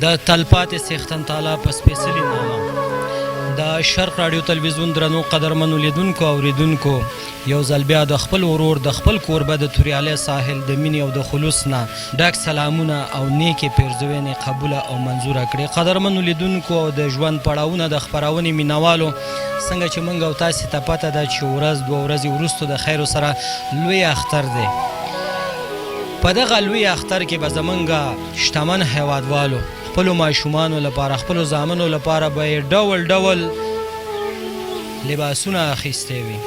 د تلپاتې څښتن تعالی په سپېڅلي نامه د شرق راډیو تلویزیون درنو قدرمنو لیدونکو او اورېدونکو، یو ځل بیا د خپل ورور، د خپل کوربه، د توریالی ساحل د مینې او د خلوص نه ډک سلامونه او نیکې پیرزوینې قبوله او منظوره کړې. قدرمنو لیدونکو او د ژوند پړاوونه د خپرونې مینوالو، څنګه چې موږ او تاسې ته پته ده چې ورځ دوه ورځې وروسته د خیرو سره لوی اختر دی. په دغه لوی اختر کې به زمونږ شتمن هیوادوالو خپلو ماشومانو لپاره، خپلو زامنو لپاره به یې ډول ډول لباسونه اخیستی وي.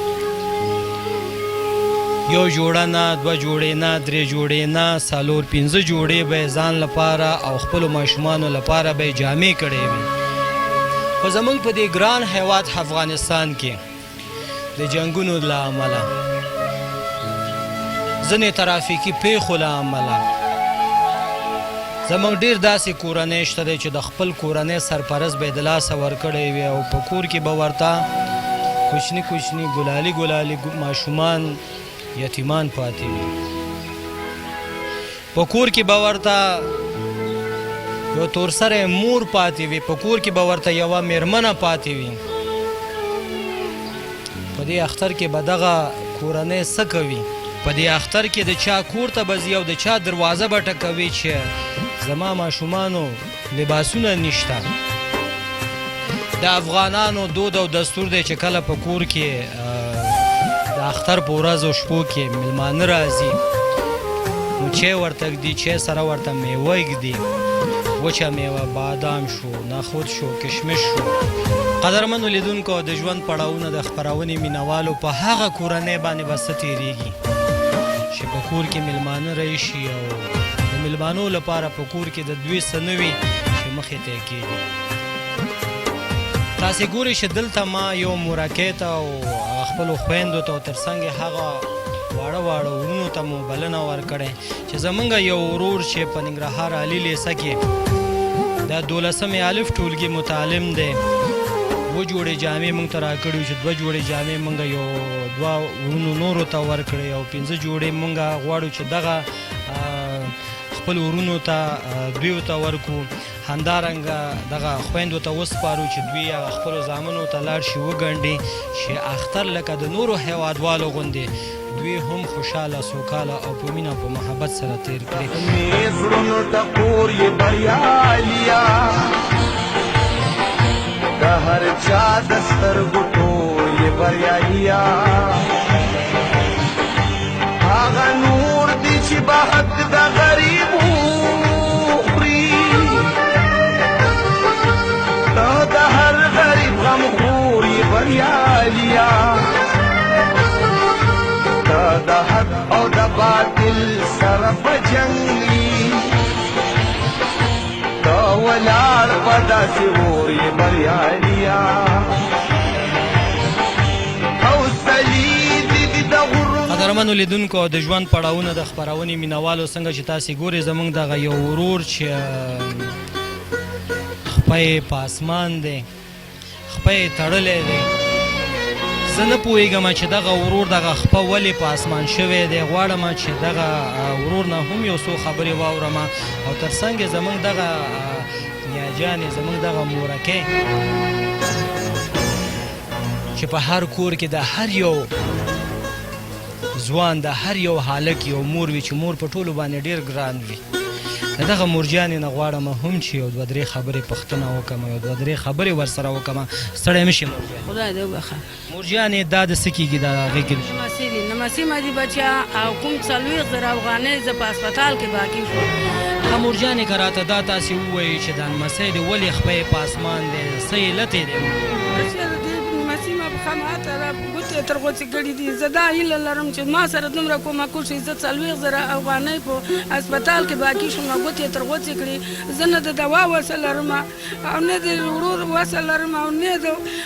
یو جوړه نه، دوه جوړې نه، درې جوړې نه، څلور پنځه جوړې به یې ځان لپاره او خپلو ماشومانو لپاره به یې جامې کړې وي. خو زمونږ په دې ګران هیواد افغانستان کې د جنګونو له امله، ځینې ترافیکي پیښو له امله زموږ ډیر داسې کورنۍ شته دی چې د خپل کورنۍ سرپرست به یې د لاسه ورکړی وي او په کور کې به ورته کوچني کوچني ګلالي ګلالي ماشومان یتیمان پاتې وي. په کور کې به ورته یو تورسری مور پاتې وي، په کور کې به ورته یوه میرمنه پاتې وي. په دې اختر کې به دغه کورنۍ څه کوي؟ په دې اختر کې د چا کور ته به ځي او د چا دروازه به ټکوي چې زما ماشومانو لباسونه نشته؟ د افغانانو دود او دستور دی چې کله په کور کې د اختر په ورځ او شپو کې میلمانه راځي نو چای ورته ږدي، چای سره ورته میوه ږدي، وچه میوه، بادام شو، نخود شو، کشمش شو. قدرمنو لیدونکو د ژوند پړاوونه د خپرونې مینوالو، په هغه کورنۍ باندې به څه تېرېږي چې په کور کې میلمانه راشي او د میلمانو لپاره په کور کې د دوی څه نه وي چې مخې ته یې کېږي؟ تاسې ګورئ چې دلته ما یو مورکۍ ته او خپلو خویندو ته او تر څنګ هغه واړه واړه ورونو ته مو بلنه ورکړې چې زمونږ یو ورور چې په ننګرهار عالي لیسه کې د دولسمې الف ټولګي متعلم دی، دوه جوړې جامې مونږ ته راکړي چې دوه جوړې جامې مونږ یو دوه ورونو نورو ته ورکړې او پنځه جوړې مونږ غواړو چې دغه خپل ورونو ته دوی ته ورکو، همدارنګه دغه خویندو ته وسپارو چې دوی هغه خپلو زامنو ته لاړ شي وګنډي چې اختر لکه د نورو هیوادوالو غوندې دوی هم خوشحاله، سوکاله او په مینه په محبت سره تیر کړي. زړونو ټکور یې بریالیا، د هر چا د سترګو تور یې بریالیا، هغه نور دي چې به حق د غریبو خوري، ته د هر غریب غمخور یې بریالیا، ته د حق او د باطل سره په جنګ یې، ته ولاړ په داسې اور یې بریالیا. قدرمنو لیدونکو او د ژوند پړاوونه د خپرونې مینوالو، څنګه چې تاسې ګورئ زمونږ دغه یو ورور چې خپه یې په اسمان دی، خپه یې تړلی دی، زه نه پوهېږم چې دغه ورور دغه خپه ولې په اسمان شوی دی. غواړم چې دغه ورور نه هم یو څو خبرې واورم او تر څنګ یې زمونږ دغه نیاجانې، زمونږ دغه مورکۍ چې په هر کور کې د هر یو ځوان، د هر یو هلک یو مور وي چې مور په ټولو باندې ډېر ګران وي، د دغه مورجانې نه غواړم هم چې یو دوه درې خبرې پوښتنه وکړم، یو دوه درې خبرې ورسره وکړم. ستړی مه شې مورجانې. خدای دې وبخښه. مورجانې، دا د څه کېږي دا هغې کې؟ نمسي دي، نمسي ما دي بچیا، او کوم 40,000 افغانۍ زه په هسپتال کې باقي شوم. ښه مورجانې، که راته دا تاسې ووایئ چې دا نمسی دې ولې خپه یې په اسمان دی، څه علت یې دی؟ بچیا، د دې نمسي ما پښه ماته ده، ګوتې یې تر غوڅې کړې دي. زه دا هیله لرم چې ما سره دومره کومک وشي. زه 40,000 افغانۍ په هسپتال کې باقي شوم، ګوتې یې تر غوڅې کړې. زه نه د دوا وسه لرم او نه د ورور وسه لرم او نه د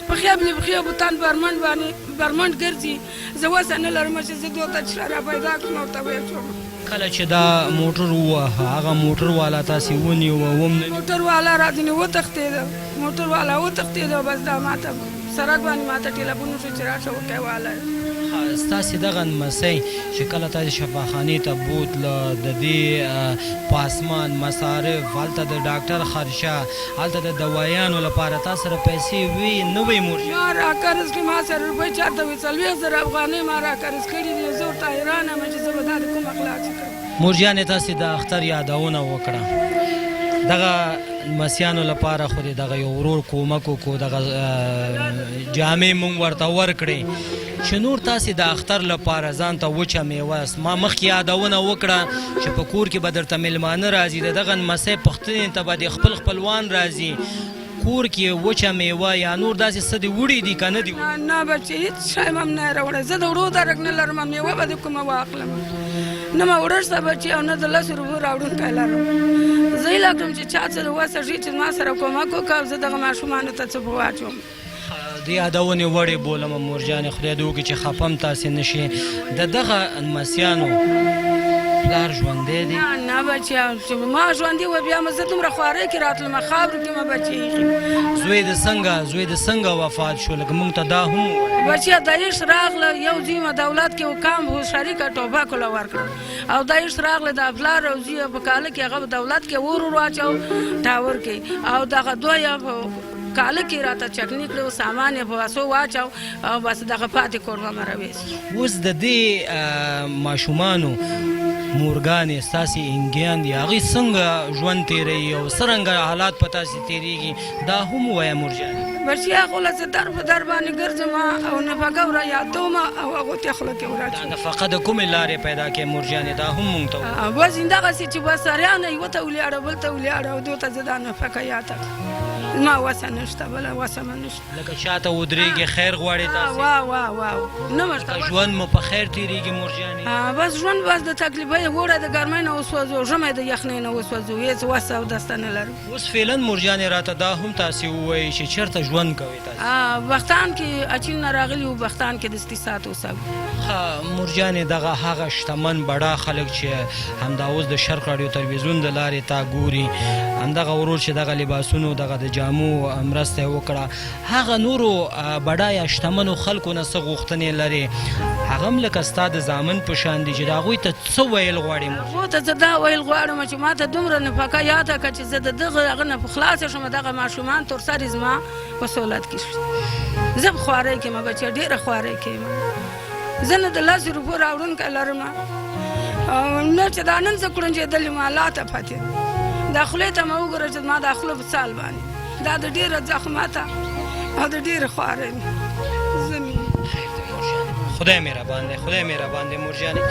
پښې بلې پښې په تن برمنډ باندې برمنډ ګرځي. زه وسه نه لرم چې زه دوی ته څه را پیدا کړم او ته ویې شم. کله چې دا موټر وواهه، هغه موټر والا تاسې ونیوه؟ وم نه؟ موټر والا راځینې وتښتېده، موټر والا وتښتېده. بس دا ماته سړک باندې ماته ټیلیفون وشو چې راشه وکی والا. ستاسې دغه نمسۍ چې کله تاسې شفاخانې ته بوتله، د دې پاسمان، مصارف، هلته د ډاکټر خرچه، هلته د دوایانو لپاره تا سره پیسې وې نه وې مور جانې؟ ما را قرض کړې، ما سره روپۍ چېرته وې، 40,000 افغانۍ ما را قرض کړې دي، زه ورته حیران یم چې زه به دا د کومه خلاصې کړم. مور جانې تاسې د اختر یادونه وکړه، دغه لمسیانو لپاره خو دې دغه یو ورور کومک وکړو، دغه جامې مونږ ورته ورکړې چې نور تاسې د اختر لپاره ځان ته وچه میوه، ما مخکې یادونه وکړه چې په کور کې به درته میلمانه راځي، د دغه لمسۍ پوښتنې ته به د خپل خپلوان راځي، کور کې وچه میوه یا نور داسې څه دې وړي دي که نه دي وړي؟ نه بچې، هېڅ شی مې هم نه راوړی، زه د وړو درک نه لرم، میوه به د کومه واخلم، نه مې وړه شته بچې او نه د 10 روپو راوړونکی لرم. زه هیله کوم چې چا څه د وسه شي چې زما سره کومک وکړه او زه دغه ماشومانو ته څه په واچوم. د یادونې وړ یې بولم مورجانې، خدای دې وکړي چې خفه هم تاسې نه شي. د دغه لمسیانو پلار ژوندی دی؟ نه نه بچیه، چې ما ژوندی و بیا مې زه دومره خوارۍ کې راتلم، خاورو کې مې بچی ایښي. زوی د څنګه وفات شو؟ لکه مونږ ته دا هم ووایه. بچیه داعش راغله، یو زوی مې دولت کې و، کام و شریکه ټوپک له ورکړه او داعش راغله، دا پلار او زوی په کاله کې هغه دولت کې اور ور واچو ټاور کې، او دغه دوه یې په کاله کې راته چکني کړو، سامان یې په واسو واچو او بس دغه پاتې کوربه مې راویست. اوس د دې ماشومانو مورګانې ستاسې انګیان دي، هغوی څنګه ژوند تېروي او څرنګه حالات په تاسې تېرېږي دا هم ووایه مورجانې. بچیه خو له څه در په در باندې ګرځم او نفقه ور یادوم او هغو ته خوله کې وراچوم. دا نفقه د کومې لارې پیدا کوې مورجانې، دا هم مونږ ته ووایه. بس همدغسې چې بس سریانه یوه ته ولاړه بل ته ولاړه او دوی ته زه دا نفقه یاده کړم، زما وسه نشته، بله وسه مې نشته. لکه چاته ودرېږي خیر غواړې تاسې؟ وا وا وا نه مشته. لکه ژوند مو په خیر تېرېږي مورجانې؟ بس ژوند بس د تکلیفۍ اوړی د ګرمۍ نه وسوځو، ژمی د یخنۍ نه وسوځو، هېڅ وسه او دسته نه لرو. اوس فعلا مورجانې راته دا هم تاسې ووایئ چې چېرته ژوند کوئ تاسې؟ بختان کې اچین نه راغلي وو، بختان کې دستي سات اوسه. ښه مورجانې، دغه هغه شتمن بډا خلک چې همدا اوس د شرق راډیو تلویزیون د لارې تا ګوري، همدغه ورور چې دغه لباسونو دغه د جامو مرسته یې وکړه، هغه نورو بډایه شتمنو خلکو نه څه غوښتنې لرې؟ هغه هم لکه ستا د زامن په شان دي چې د هغوی ته څه ویل غواړې؟ هغو ته زه دا ویل غواړم چې ما ته دومره نفقه یاده کړه چې زه د دغه هغه نه په خلاصه شم، دغه ماشومان تر سر زما په سهولت کې شي. زه په خوارۍ کې یم بچیه، ډېره خوارۍ کې یم. زه نه د 10 روپو راوړونکی لرم او نه چې دا نن زه کړنجېدلې یم، الله ته پاتې. دا خولې ته مې وګوره چې زما دا خوله په څال باندې دا د ډېره زحمته او د ډېرې خوارۍ زه مې خدای مهربان دی، خدای مهربان دی مورجانې.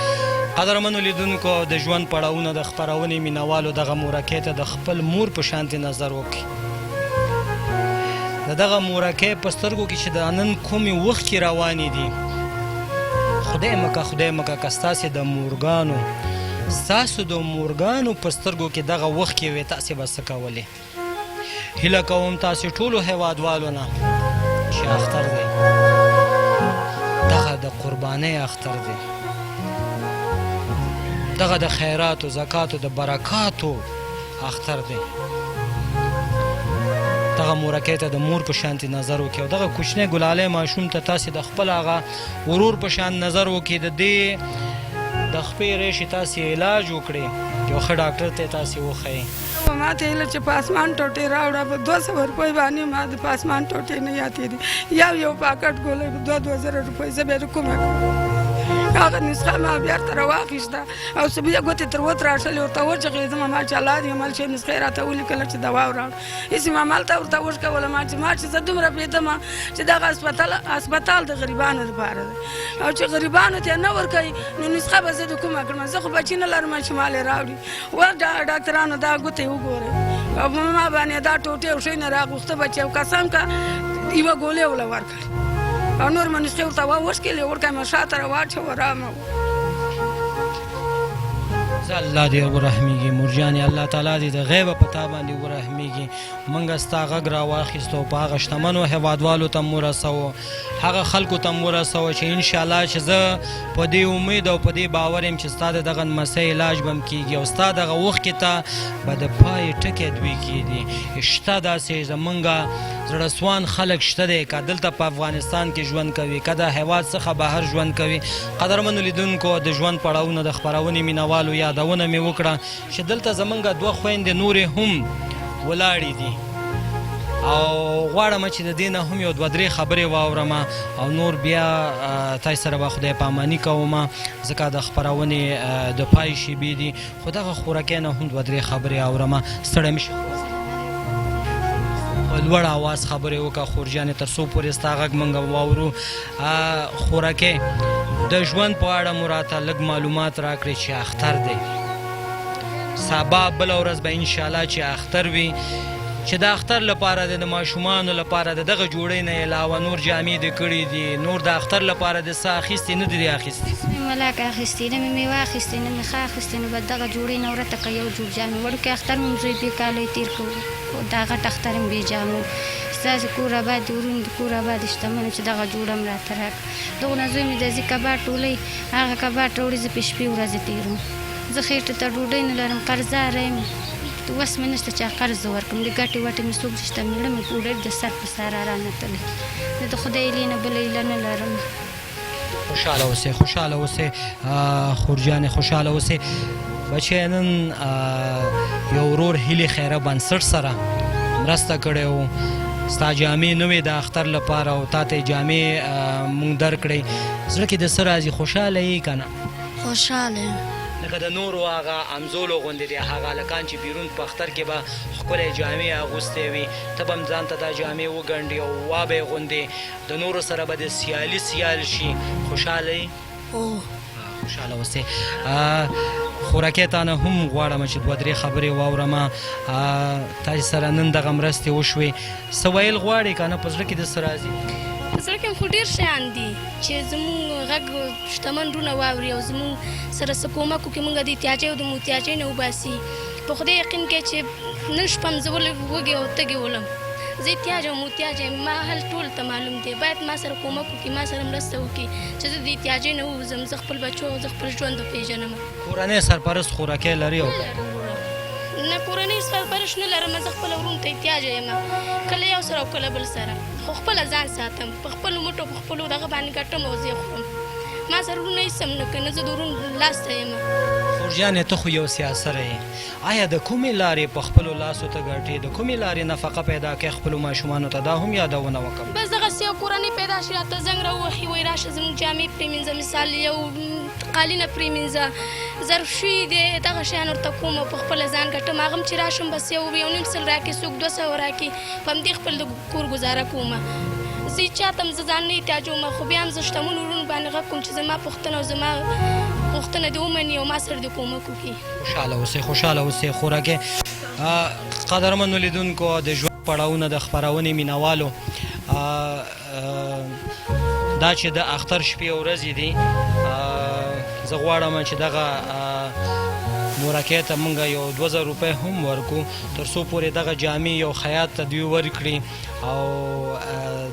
قدرمنو لیدونکو او د ژوند پړاوونه د خپرونې مینهوالو دغه مورکۍ ته د خپل مور په شانتې نظر وکړي. د دغه مورکۍ په سترګو کې چې د نن کومې اوښکې روانې دي، خدای مکه خدای مکه که ستاسې د مورګانو ستاسو د مورګانو په سترګو کې دغه اوښکې وې، تاسې به څه کولې؟ هیله کوم تاسې ټولو هیوادوالو نه چې اختر دی، دغه د قربانۍ اختر دی، دغه د خیراتو زکاتو د برکاتو اختر دی، دغه مورکۍ ته د مور په شانتې نظر وکړي او دغه کوچنی ګلالی ماشوم ته تاسې د خپل هغه ورور په شان نظر وکړي، د دې د خپې ریشې تاسې علاج وکړي، یو ښه ډاکټر ته یې تاسې وښیئ. ما ته ویل چې پاسمان ټوټې راوړه، په 200 روپۍ باندې ما د پاسمان ټوټې نه یادې دي، یو یو پاکټ ګولۍ په 2-2 زره روپۍ زه بیا د کومه کړم؟ هغه نسخه ما بېرته راواخیسته او څه بیا ګوتې تر وتراشلې ورته وچغېدم، ما چې الله دې عمل شي نسخه یې راته ولیکله چې دوا راوړه، هېڅ مې همالته ورته وشکوله. ما چې زه دومره پوهېدم چې دغه هسپتال د غریبانو لپاره دی او چې غریبانو ته یې نه ورکوي نو نسخه به زه د کومه کړم؟ زه خو بچي نه لرم چې مال یې راوړي. ور ډاکټرانو دا ګوتې وګورئ او په ما باندې دا ټوټې او شی نه راغوښته بچي او قسم که یوه ګولۍ وله ورکړې او نور مې نسخې ورته وشکېلې، ورکه مې شاته راواچوه رامه. زه الله دې ورحمیږي مورجانې، الله تعالی دې د غیبه په تا باندې ورحمیږي. موږ ستا غږ راواخیستو، په هغه شتمنو هیوادوالو ته مو ورسوو، هغه خلکو ته مو ورسوو چې انشاءالله چې زه په دې امید او په دې باور یم چې ستا د دغه نمسۍ علاج به هم کېږي او ستا دغه اوښکې ته به د پای ټکی دوی کېږي. شته داسې زمونږ زړه سوان خلک شته دی، که دلته په افغانستان کې ژوند کوي، که د هیواد څخه بهر ژوند کوي. قدرمنو لیدونکو، د ژوند پړاوونه د خپرونې مینوالو یادونه مې وکړه چې دلته زمونږ دوه خویندې نورې هم ولاړې دي او غواړم چې د دې نه هم یو دوه درې خبرې واورم او نور بیا تاسو سره به خدای پاماني کوم، ځکه د خپرونې د پای شیبې دي. خو دغه خورکۍ نه هم دوه درې خبرې اورم. ستړی مه شې، په لوړ اواز خبرې وکړه خورجانې، تر څو پورې ستا غږ موږ واورو. خورکۍ، د ژوند په اړه مو راته لږ معلومات راکړئ چې اختر دی، سبا بله ورځ به انشاءالله چې اختر وي، چې د اختر لپاره د ماشومانو لپاره د دغه جوړې نه علاوه نور جامې دې کړي دي، نور د اختر لپاره د څه اخیستې نه دي اخیستې؟ هېڅ مې ولاکه اخیستې، نه مې مېوه اخیستې، نه مې ښه اخیستې، نو بس دغه جوړې نه ورته که یو جوړ جامې. وړوکی اختر مې هم زوی بې کالیو تېر کړ، دا غټ اختر هم بې جامو. ستاسو کور اباد دي، ورونو دي کور اباد دي، شتمنو چې دغه جوړه هم راته راکړه. دغو نه زوی مې د ځي کباړ ټولوي، هغه کباړ راوړي، زه پرې شپې ورځې تېروم. زه خېټې ته ډوډۍ نه لرم، قرضداره یم، وس مې نشته چې قرض ورکړم، د ګټې وټې مې څوک نشته، مېړه مې پوډر د سر په سارا رانه تللی، زه د خدای هیلې نه بله هیله نه لرم. خوشحاله اوسې، خوشحاله اوسې خورجانې، خوشحاله اوسې بچی. نن یو ورور هیلې خیره بنسټ سره مرسته کړې و، ستا جامې نه وې د اختر لپاره او تا ته جامې مونږ درکړې، زړه کې د څه راځي؟ خوشحاله یې که نه؟ خوشحاله یم. لکه د نورو هغه همزولو غوندې دی، هغه هلکان چې بیرون په اختر کې به ښکلی جامې اغوستی وي، ته به هم ځان ته دا جامې وګنډې او وا به یې غوندې، د نورو سره به د سیالي سیال شي. خوشحاله یې؟ هو. خوشحاله اوسې. خورکۍ، تا نه هم غواړم چې دوه درې خبرې واورم. تاسې سره نن دغه مرستې وشوې، څه ویل غواړې که نه؟ په زړه کې د څه راځي؟ په زړه کې خو ډېر شیان دي چې زموږ غږ شتمن وروڼه واوري او زموږ سره څه کومک وکړي، موږ د احتیاجۍ او د محتاجۍ نه وباسي. په خدای یقین کوي چې نن شپه هم زه وږې او تږې ولم. زه احتیاج او محتاج یم، ما حال ټول ته معلوم دی. باید ما سره کومک وکړي، ما سره مرسته وکړي چې زه د احتیاجۍ نه ووځم، زه خپل بچو او زه خپل ژوند وپېژنم. کورنۍ سرپرست خورکۍ لري؟ او نه لرم وروره، نه، کورنۍ سرپرست نه لرم. زه خپل ورونو ته احتیاج یم، کله یو سره او کله بل سره، خو خپله ځان ساتم په خپلو مټو، په خپلو دغه باندې ګټم او زه خورم. ما سره وروڼه هېڅ هم نه کوي، نه زه د وروڼو لاس ته یم. خورجانې، ته خو یو سیاسره یې، آیا د کومې لارې په خپلو لاسو ته ګټې، د کومې لارې نفقه پیدا کوې خپلو ماشومانو ته، دا هم یادونه وکړم. بس دغسې یو کورنۍ پیدا شي، راته زنګ راووهي، وایي راشه زموږ جامې پرېمینځه، مثال یو قالینه پرېمینځه، ظرفشویي دی، دغه شیان ورته کوم او په خپله ځان ګټم. هغه هم چې راشم بس یو یو نیم سل راکړي، څوک 200 راکړي، په همدې خپل د کور ګزاره کوم. زه هېچا ته هم زه ځان نه احتیاجوم، خو بیا هم زه شتمنو وروڼو باندې غږ کوم چې زما پوښتنه او زما غوښتنه دې ومني او ما سره دې کومک وکړي. خوشحاله اوسې، خوشحاله اوسې خورکې. قدرمنو لیدونکو، د ژوند پړاوونه د خپرونې مینوالو، دا چې د اختر شپې او ورځې دي، زه غواړم چې دغه مورکۍ ته مونږ یو 2000 روپۍ هم ورکو، تر څو پورې دغه جامې یو خیاط ته دوی ورکړي او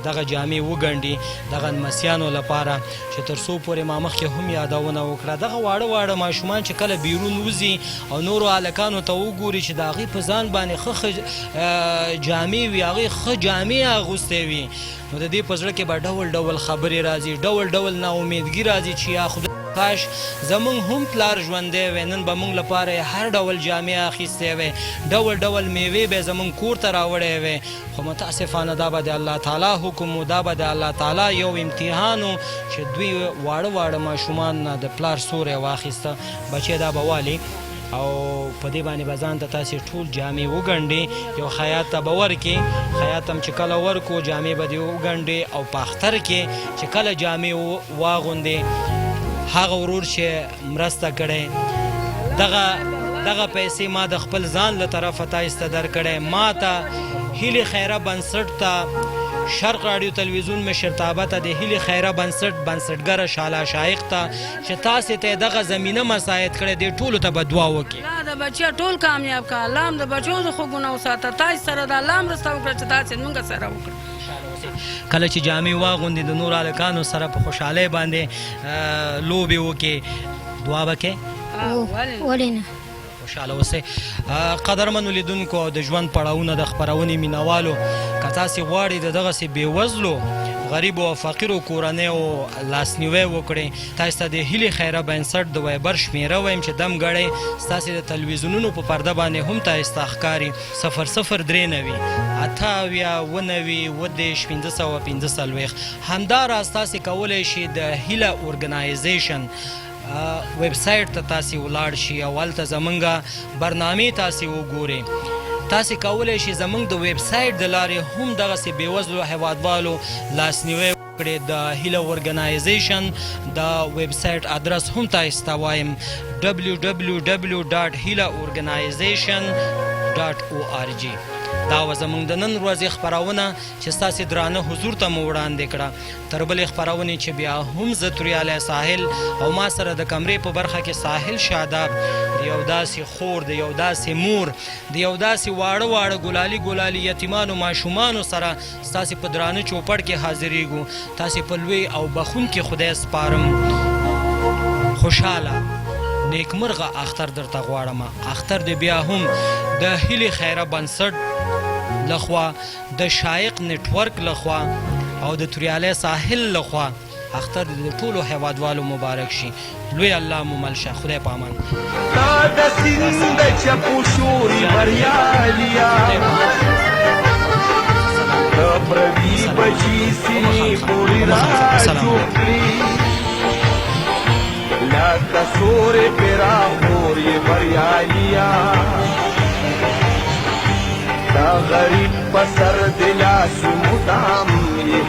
دغه جامې وګنډي دغه نمسیانو لپاره، چې تر څو پورې ما مخکې هم یادونه وکړه، دغه واړه واړه ماشومان چې کله بیرون وځي او نورو هلکانو ته وګوري چې د هغوی په ځان باندې ښه ښه جامې وي، هغوی ښه جامې اغوستې وي، نو د دې په زړه کې به ډول ډول خبرې راځي، ډول ډول ناامیدګي راځي چې یا خدای، کاش زمونږ هم پلار ژوندی وی، نن به مونږ لپاره یې هر ډول جامې اخیستې وی، ډول ډول میوې به زمونږ کور ته راوړی وی. خو متاسفانه دا به د الله تعالی حکم و، دا به د الله تعالی یو امتحان و چې دوی واړه واړه ماشومان نه د پلار سوری واخیسته. بچی، دا به والي او په دې باندې به ځان ته تاسې ټول جامې وګنډې، یو خیاط ته به ورکې، خیاط هم چې کله ورکو جامې به دې وګنډې او په اختر کې چې کله جامې واغوندې، هغه ورور چې مرسته کړی، دغه پیسې ما د خپل ځان له طرفه تاسې ته درکړی. ما ته هیلې خیره بنسټ ته شرق راډیو تلویزیون مشرتابه ته، د هیلې خیره بنسټ بنسټګره شالا شایق ته چې تاسې ته یې دغه زمینه مساعد کړې، دې ټولو ته به دعا وکړي. الله د بچیا ټول کامیاب کړه، الله هم د بچو د خوبونه وساته. تاسې سره د الله مرسته وکړه چې تاسې موږ سره وکړه. کله چې جامې واغوندې، د نورو هلکانو سره په خوشحالۍ باندې لوبې وکړي، دعا به کوې؟ ولې نه. خوشحاله اوسئ. قدرمنو لیدونکو او د ژوند پړاوونه د خپرونې مینهوالو، که تاسې غواړئ د دغسې بېوزلو، غریبو او فقیرو کورنیو لاسنیوی وکړئ، تاسې ته د هیلې خیره بنسټ د وایبر شمېره وایم چې دم ګړی ستاسې د تلویزیونونو په پرده باندې هم تاسې ته ښکاري: 0093 78 97 37 545. همداراز تاسې کولی شئ د هیله ارګنایزیشن ویب سایټ ته تاسې ولاړ شئ او هلته زمونږ برنامې تاسې وګورئ. تاسې کولی شئ زمونږ د ویب سایټ د لارې هم دغسې بېوزلو هیوادوالو لاسنیوی وکړئ. د هیله ارګنایزیشن د ویب سایټ ادرس هم تاسو ته وایم: www.hilaorganization.org. دا و زمونږ د نن ورځې خپرونه چې ستاسې درانه حضور ته مو وړاندې کړه. تر بلې خپرونې چې بیا هم زه توریالی ساحل او ما سره د کمرې په برخه کې ساحل شاداب د یو داسې خور، د یو داسې مور، د یو داسې واړه واړه ګلالي ګلالي یتیمانو ماشومانو سره ستاسې په درانه چوپړ کې حاضرېږو، تاسې په لوی او بخښونکي خدای سپارم. خوشحاله نیکمرغه اختر درته غواړم. اختر دې بیا هم د هیلې خیره بنسټ لخوا، د شایق نټورک لخوا او د توریالی ساحل لخوا اختر دې د ټولو هیوادوالو مبارک شي. لوی الله مو مل شه. خدای پامان. تا د سیند چپو شوري بریالیا، د پردي بچي سینې پورې را چوکړي، لکه سورې پیرا خور یې بریالیا. دا غریب په سر د لاس مدام یې.